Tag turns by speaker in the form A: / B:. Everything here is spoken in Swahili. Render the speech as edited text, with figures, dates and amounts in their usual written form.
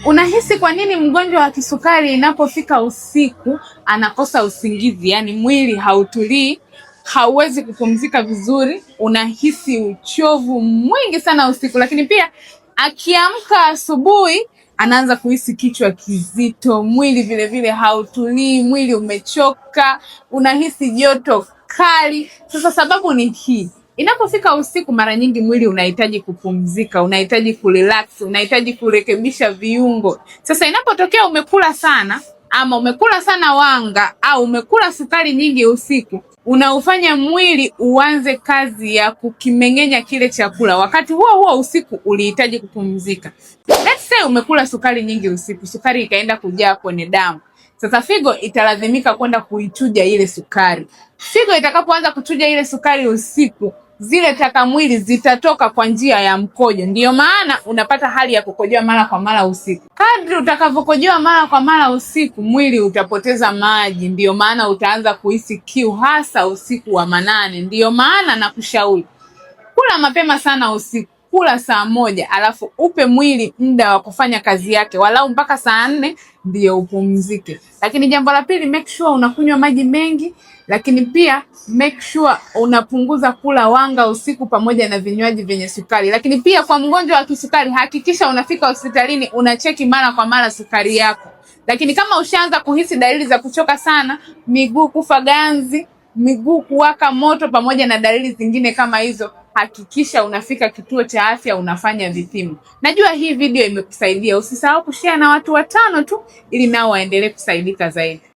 A: Unahisi kwa nini mgonjwa wa kisukari inapofika usiku anakosa usingizi? Yaani mwili hautulii, hauwezi kupumzika vizuri, unahisi uchovu mwingi sana usiku, lakini pia akiamka asubuhi anaanza kuhisi kichwa kizito, mwili vile vile hautulii, mwili umechoka, unahisi joto kali. Sasa sababu ni hii. Inapofika usiku, mara nyingi mwili unahitaji kupumzika, unahitaji kurelax, unahitaji kurekebisha viungo. Sasa inapotokea umekula sana ama umekula sana wanga au umekula sukari nyingi usiku, unaufanya mwili uanze kazi ya kukimeng'enya kile chakula. Wakati huo huo usiku ulihitaji kupumzika. Let's say umekula sukari nyingi usiku, sukari ikaenda kujaa kwenye damu. Sasa figo italazimika kwenda kuichuja ile sukari. Figo itakapoanza kuchuja ile sukari usiku, zile taka mwili zitatoka kwa njia ya mkojo. Ndiyo maana unapata hali ya kukojoa mara kwa mara usiku. Kadri utakavyokojoa mara kwa mara usiku, mwili utapoteza maji, ndiyo maana utaanza kuhisi kiu, hasa usiku wa manane. Ndiyo maana nakushauri kula mapema sana usiku, kula saa 1, alafu upe mwili muda wa kufanya kazi yake walau mpaka saa 4 ndiyo upumzike. Lakini jambo la pili, make sure unakunywa maji mengi, lakini pia make sure unapunguza kula wanga usiku pamoja na vinywaji vyenye sukari. Lakini pia kwa mgonjwa wa kisukari, hakikisha unafika hospitalini unacheki mara kwa mara sukari yako. Lakini kama ushaanza kuhisi dalili za kuchoka sana, miguu kufa ganzi, miguu kuwaka moto, pamoja na dalili zingine kama hizo, hakikisha unafika kituo cha afya unafanya vipimo. Najua hii video imekusaidia. Usisahau kushare na watu watano tu, ili nao waendelee kusaidika zaidi.